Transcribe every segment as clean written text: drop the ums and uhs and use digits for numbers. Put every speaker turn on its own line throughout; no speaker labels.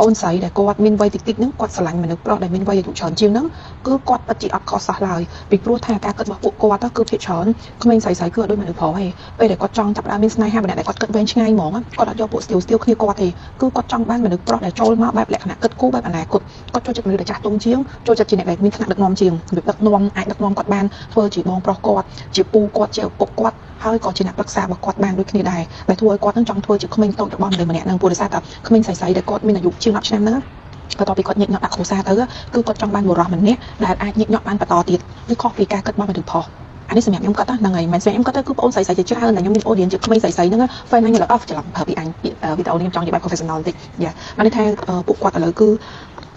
ប្អូនស្រីដែលគាត់មានវ័យតិចតិចហ្នឹងគាត់ស្រឡាញ់មនុស្សប្រុសដែលមានវ័យអាយុច្រើនជាងហ្នឹងគឺគាត់ពិតជាអត់ខុសសោះឡើយពីព្រោះថាការគិតរបស់ពួកគាត់គឺភាគច្រើនក្មេងស្រីៗគឺអត់ដូចមនុស្សប្រុសទេពេលដែលគាត់ចង់ចាប់ផ្ដើមមានស្នេហាម្នាក់ដែលគាត់គិតវែងឆ្ងាយហ្មងគាត់អត់យកពួកស្ទាវស្ទាវគ្នាគាត់ទេគឺគាត់ចង់បានមនុស្សប្រុសដែលចូលមកបែបលក្ខណៈគិតគូរបែបអនាគតគាត់ចូលចិត្តមនុស្សដែលចាស់ទុំជាងចូលចិត្តជាអ្នកដែលមានថ្នាក់ដឹកនាំជាងរបៀបដឹកនាំអាចដឹកនាំគាត់បានធ្វើជាបងប្រុសគាត់ជាពូគាត់ជាឪពុកគាត់ហើយក៏ជាអ្នកប្រឹក្សារបស់គាត់បានដូចគ្នាដែរដែលធ្វើឲ្យគាត់នឹងចង់ធ្វើជាក្មេងតូចរបស់មនុស្សម្នាក់នឹងព្រោះដោយសារតែក្មេងស្រីៗដែលគាត់មានអាយុជាង10ឆ្នាំហ្នឹងបន្ទាប់ពីគាត់ញិចញាក់ដាក់គ្រួសារទៅគឺគាត់ចង់បានបុរសម្នាក់ដែលអាចញិចញាក់បានបន្តទៀតវាខុសពីការគិតរបស់មនុស្សប្រុសអានេះសម្រាប់ខ្ញុំគាត់ហ្នឹងហើយមិនសម្រាប់ខ្ញុំគាត់ទៅគឺបងអូនស្រីៗជាច្រើនតែខ្ញុំមាន audience ជាក្មេងស្រីៗហ្នឹង fan អញឡោះច្រឡំប្រើពីអញវីដេអូនេះខ្ញុំចង់និយាយបែប professional បន្តិចយ៉ាបានន័យថាពួកគាត់ឥឡូវគឺ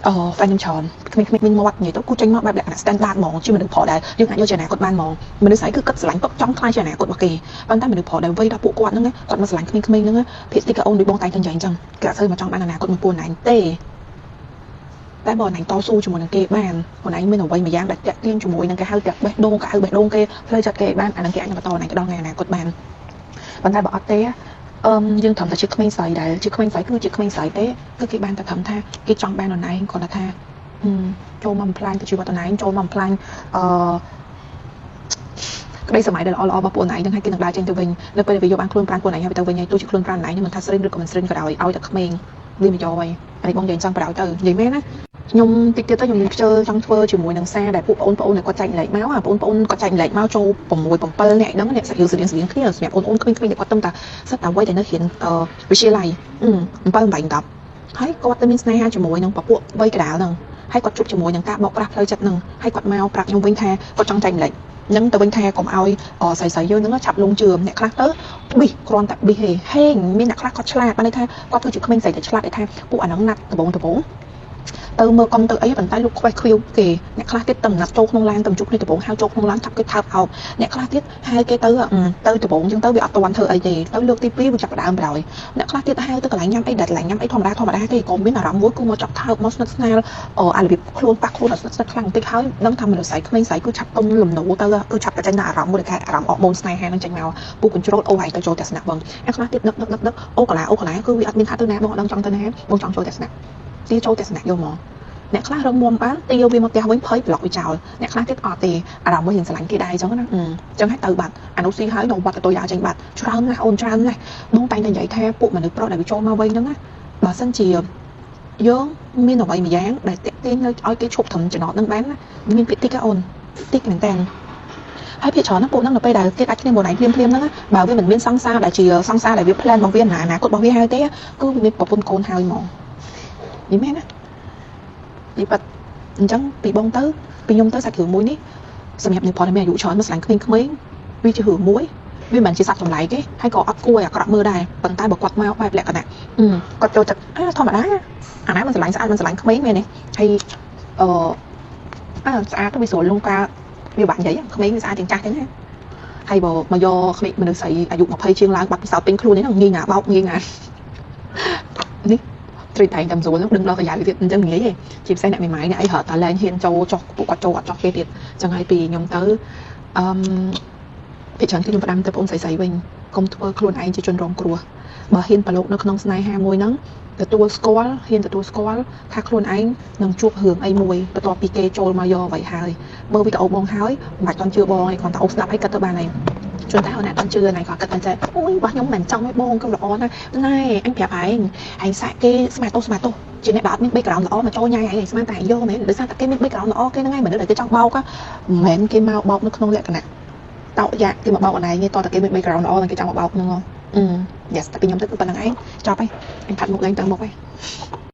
អឺ fan ខ្ញុំច្រើនក្មេងៗមានមាត់និយាយទៅគូចេញមកបែបលក្ខណៈ standard ហ្មងជាមនុស្សប្រុសដែលយើងអាចយកជាអនាគតបានហ្មងមនុស្សស្រីគឺគិតស្រឡាញ់ពុកចង់ខ្លាចជាអនាគតរបស់គេប៉ុន្តែមនុស្សប្រុសដែលវ័យដល់ពួកគាត់ហ្នឹងគាត់មកស្រឡាញ់ក្មេងៗហ្នឹងភាគតិចក៏អូនដូចបងតែងតែនិយាយអញ្ចឹងគេអត់សូវមកចង់បានអនាគតមួយពួកណែទេតែបើណែតស៊ូជាមួយនឹងគេបានខ្លួនឯងមានអ្វីមួយយ៉ាងដែលតាក់ទាញជាមួយនឹងគេហៅតាក់បេះដូងគេហៅបេះដូងគេផ្លូវចិត្តគេបានអានឹងគេអាចនឹងបន្តណែទៅដល់ថ្ងៃអនាគតបានប៉ុន្តែបើអត់ទេអឺយើងត្រឹមតែជាក្មេងស្រីដែលជាក្មេងស្រីគឺជាក្មេងស្រីទេគឺគេបានតែត្រឹមថាគេចង់បានអនឯងគាត់ថាចូលមកបំផ្លាញទៅជីវិតអនឯងចូលមកបំផ្លាញអឺក្តីសម័យដែលល្អល្អរបស់ពួកឯងហ្នឹងហើយគេនឹងដើរចេញទៅវិញនៅពេលដែលវាយកបានខ្លួនប្រានពួកឯងហើយទៅវិញហើយទោះជាខ្លួនប្រានឯងមិនថាស្រីឬក៏មិនស្រីក៏ដោយឲ្យតែក្មេងវាមិនយកហើយអានេះបងនិយាយចង់បដ ாய் ទៅនិយាយមែនណាខ្ញុំតិចទៀតទៅខ្ញុំមានខ្ជិលចង់ធ្វើជាមួយនឹងសារដែលពួកបងប្អូនដែលគាត់ចែកម្លែកមកអាបងប្អូនគាត់ចែកម្លែកមកចូល6 7នាក់ហ្នឹងអ្នកសាច់រឿងស្រៀងស្រៀងគ្នាសម្រាប់បងប្អូនក្មេងៗដែលគាត់ទឹមតាសិតតែវ័យដែលនៅរៀនវិទ្យាល័យ7 8 10ហើយគាត់ទៅមានស្នេហាជាមួយនឹងពពួកវ័យកដាលហ្នឹងហើយគាត់ជួបជាមួយនឹងការបោកប្រាស់ផ្លូវចិត្តហ្នឹងហើយគាត់មកប្រាប់ខ្ញុំវិញថាគាត់ចង់ចែកម្លែកនឹងទៅវិញថាកុំឲ្យស្រីស្រីយើងហ្នឹងឆាប់លងជឿអ្នកខ្លះទៅប៊ីសគ្រាន់តែប៊ីសហេហេងមានអ្នកខ្លះគាត់ឆ្លាតបានន័យថាគាត់គឺជាក្មេងស្រីតែឆ្លាតដែលថាពួកអាហ្នឹងណាត់ដបងដបងទៅមើលកុំទៅអីប៉ុន្តែលោកខ្វេះខ្វៀវគេអ្នកខ្លះទៀតទៅណាត់ចូលក្នុងឡានទៅជួបគ្នាដំបងហៅចូលក្នុងឡានថាប់គេថើបអោបអ្នកខ្លះទៀតហៅគេទៅទៅដំបងអញ្ចឹងទៅវាអត់ទាន់ធ្វើអីទេទៅលើកទី2វាចាប់ដើមប្រយអ្នកខ្លះទៀតហៅទៅកន្លែងញ៉ាំអីដែលកន្លែងញ៉ាំអីធម្មតាធម្មតាទេក៏មានអារម្មណ៍មួយគឺមកចាប់ថើបមកស្និទ្ធស្នាលអារបៀបខ្លួនប៉ះខ្លួនឲ្យស្និទ្ធស្និទ្ធខ្លាំងបន្តិចហើយដឹងថាមនុស្សស្រីក្មេងស្រីគឺឆាប់ទុំលំនោទៅគឺឆាប់បញ្ចេញអារម្មណ៍មួយដែលគេអារម្មណ៍អរម៉ូនស្នេហានឹងចេញមកពូ control អូហើយទៅចូលទស្សនៈបងអ្នកខ្លះទៀតដឹកដឹកដឹកដឹកអូកាឡាអូកាឡាគឺវាអត់មានថាទៅណាបងអត់ដឹងចង់ទៅណាបងចង់ចូលទស្សនៈទីចូលទស្សនៈយកមកអ្នកខ្លះរឹងមាំបានទាវាមកផ្ទះវិញភ័យប្លុកវាចោលអ្នកខ្លះទៀតអត់ទេអារម្មណ៍មួយរៀងស្រឡាញ់គេដែរអញ្ចឹងណាអញ្ចឹងហើយទៅបាត់អានោះស៊ីហើយនៅវត្តទៅយ៉ាចេញបាត់ច្រើនណាស់អូនច្រើនណាស់បងតែងតែនិយាយថាពួកមនុស្សប្រុសដែលវាចូលមកវិញហ្នឹងណាបើសិនជាយើងមានអ្វីមួយយ៉ាងដែលតាក់ទាញនៅឲ្យគេឈប់ត្រឹមចំណតហ្នឹងបានណាមានពាក្យតិចអូនតិចមែនតើហើយភាគច្រើនណាពួកហ្នឹងនៅពេលដែលគេដាច់គ្នាមួយណៃភ្លាមភ្លាមហ្នឹងបើវាមិនមានសង្សារដែលជាសង្សារដែលវា plan របស់វាអនាគតរបស់វាហើយទេគឺវាមានប្រពន្ធកូនហើយហ្មងនិយាយមែនណានិយាយបាត់អញ្ចឹងពីបងទៅពីខ្ញុំទៅសាច់រឿងមួយនេះសម្រាប់អ្នកផលដែលមានអាយុច្រើនមកស្រឡាញ់ក្មេងៗវាជារឿងមួយវាមិនមែនជាសត្វចម្លែកទេហើយក៏អត់គួរឲ្យអាក្រក់មើលដែរប៉ុន្តែបើគាត់មកបែបលក្ខណៈគាត់ចូលចិត្តធម្មតាអាណាមិនស្រឡាញ់ស្អាតមិនស្រឡាញ់ក្មេងមែនទេហើយអឺអើស្អាតទៅវាស្រួលលងការវាបាក់និយាយក្មេងវាស្អាតជាងចាស់ចឹងណាហើយបើមកយកក្មេងមនុស្សស្រីអាយុ20ជាងឡើងបាត់ពិសោធន៍ពេញខ្លួននេះហ្នឹងងាយណាបោកងាយណានេះត្រីតែងតាមស្រួលហ្នឹងដឹងដល់កាយ៉ាទៀតអញ្ចឹងងាយទេជាពិសេសអ្នកមេម៉ាយអ្នកអីរត់តែលែងហ៊ានចូលចុះពួកគាត់ចូលអត់ចុះគេទៀតអញ្ចឹងហើយពីខ្ញុំទៅអឺភាគច្រើនគឺខ្ញុំផ្ដាំទៅបងស្រីៗវិញកុំធ្វើខ្លួនឯងជាជនរងគ្រោះបើហ៊ានប្រឡូកនៅក្នុងស្នេហាមួយហ្នឹងទទួលស្គាល់ហ៊ានទទួលស្គាល់ថាខ្លួនឯងនឹងជួបរឿងអីមួយបន្ទាប់ពីគេចូលមកយកអ្វីហើយមើលវីដេអូបងហើយមិនបាច់តន់ជឿបងឯងគ្រាន់តែអូស្ដាប់ឲ្យគិតទៅបានហើយជួនតែអូនអត់ជឿណៃគាត់គិតតែចេះអូយរបស់ខ្ញុំមិនចង់ឲ្យបងគឺល្អណាស់ណែអញប្រាប់ឯងឯងសាក់គេស្មាតោស្មាតោជាអ្នកដែលអត់មាន background ល្អមកចូលញ៉ៃឯងស្មានតែយកមែនដោយសារតែគេមាន background ល្អគេហ្នឹងឯងមនុស្សដែលគេចង់បោកមិនមែនគេមកបោកនៅក្នុងលក្ខណៈតោយ៉ាគេមកបោកអនឯងទេតតែគេមាន background ល្អគេចង់មកបោកហ្នឹងអឺ yes តែពីខ្ញុំទៅគឺប៉ុណ្្នឹងឯងចប់ហើយអញផាត់មុខឡើងទៅមុខហើយ។